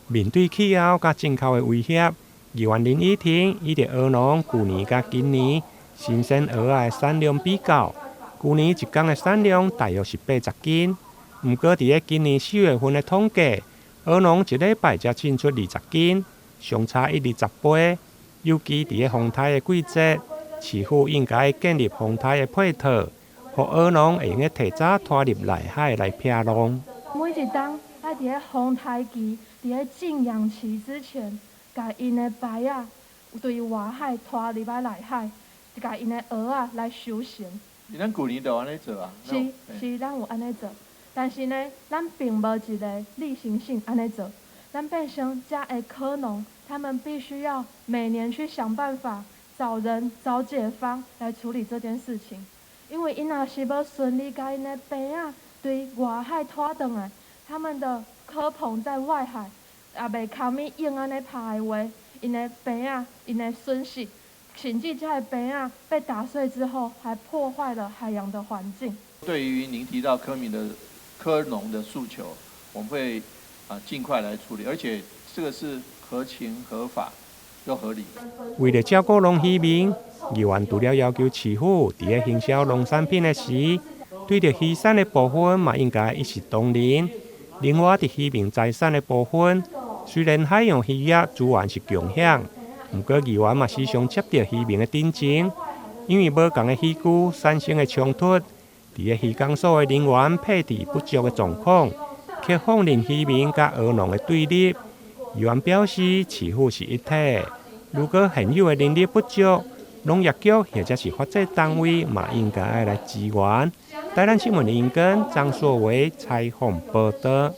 面對氣候佮進口的威脅，議員林依婷以著蚵農舊年佮今年新鮮蚵仔的產量比較，舊年一工的產量大約是80斤，毋過佇咧今年4月份的統計，蚵農一禮拜才進出20斤，相差一二十倍。尤其佇咧風颱的季節，市府應該建立風颱的配套，予蚵農會用得提早拖入內海來避浪。每一冬愛佇咧風颱期，佇咧禁養期之前，共𪜶的排仔對外海拖入來內海，共𪜶的蚵仔來收成。咱舊年就按呢做啊？是是，咱有按呢做，但是呢，咱並無一个例行性按呢做，咱變成遮的蚵農，他們必須要每年去想辦法找人找解方來處理這件事情，因為𪜶若是無順利共𪜶的棚仔對外海拖轉來，他們的蚵棚在外海也袂堪物用按呢拍的話，𪜶的棚仔，𪜶的損失，甚至這个棚仔被打碎之後，還破壞了海洋的環境。對於您提到柯民的蚵農的訴求，我們會啊盡快來處理，而且這個是合情合法又合理。為了照顧農漁民，議員除了要求市府佇咧行銷農產品的時，對著漁產的部分嘛應該一視同仁。另外，佇漁民財產的部分，雖然海洋漁業資源是共享，毋過議員嘛時常接著漁民的陳情，因為無仝的漁具產生的衝突，佇咧漁港所的人員配置不足的狀況，卻放任漁民佮蚵農的對立。議員表示，市府是一體，如果現有的人力不足，農業局或者是發展單位嘛應該愛來支援。台南新聞林根張碩維採訪報導。